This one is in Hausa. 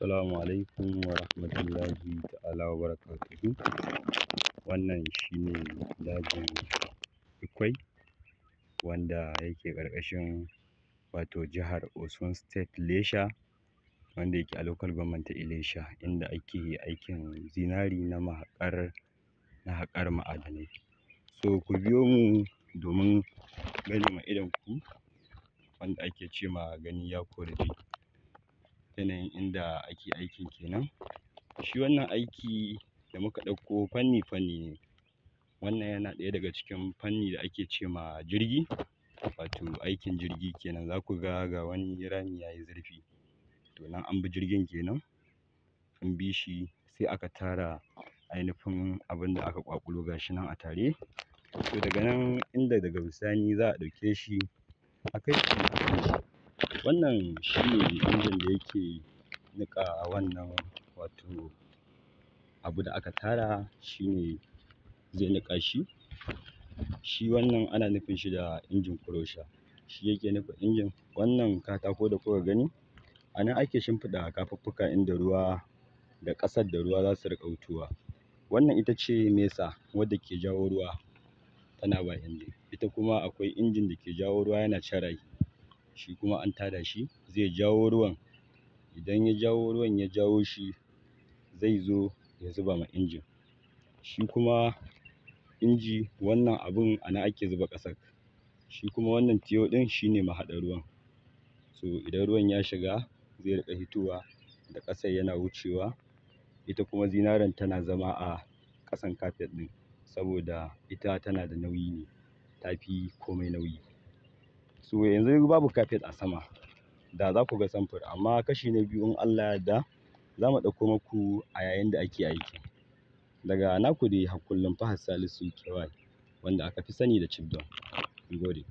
Assalamu alaikum wa rahmatullahi ta'ala wa barakatuhu. Wannan shine dajin Ikwai wanda yake ƙarƙashin wato jihar Osun State Ilesha, wanda yake a local government ta Ilesha, inda ake aikin zinari na mahaƙar na haƙar ma'adanai. So ku biyo mu domin gane ma idonku, wanda ake ce ma gani ya kori ji. Yanayin inda ake aikin kenan. Shi wannan aiki da muka ɗauko fanni fanni ne. Wannan yana ɗaya daga cikin fanni da ake ce ma jirgi, wato aikin jirgi kenan. Zaku ga ga wani rami yayi zurfi, to nan an bi jirgin kenan, an bi shi sai aka tara ainifin abunda aka ƙwaƙulo, gashi nan a tare. To daga nan inda daga bisani za a ɗauke shi a kai shi inji. Wannan shine injin da yake niƙa wannan, wato abu da aka tara shine zai niƙa shi. Shi wannan ana nufin shi da injin crusher, shi yake niƙa injin. Wannan katako da kuka gani a nan ake shimfiɗa kafuffuka inda ruwa da ƙasar da ruwa zasu riƙa wutowa. Wannan ita ce mesa wadda ke jawo ruwa tana ba injin. Ita kuma akwai injin da ke jawo ruwa yana cire, shi kuma an tada shi zai jawo ruwan. Idan ya jawo ruwan, ya jawo shi, zai zo ya zuba ma injin. Shi kuma inji wannan abun a nan ake zuba ƙasar. Shi kuma wannan tiyo ɗin shine mahaɗar ruwan. So idan ruwan ya shiga, zai riƙa hitowa da ƙasar yana wucewa. Ita kuma zinaren tana zama a ƙasan kafet ɗin, saboda ita tana da nauyi ne, tafi komai nauyi. So yanzu babu kafet a sama da za ku ga samfur, amma kashi na biyu in Allah ya yarda za mu ɗauko muku a yayin da ake aiki. Daga naku dai har kullum, Fahad Salisu KY, wanda aka fi sani da Chief Don. Mun gode.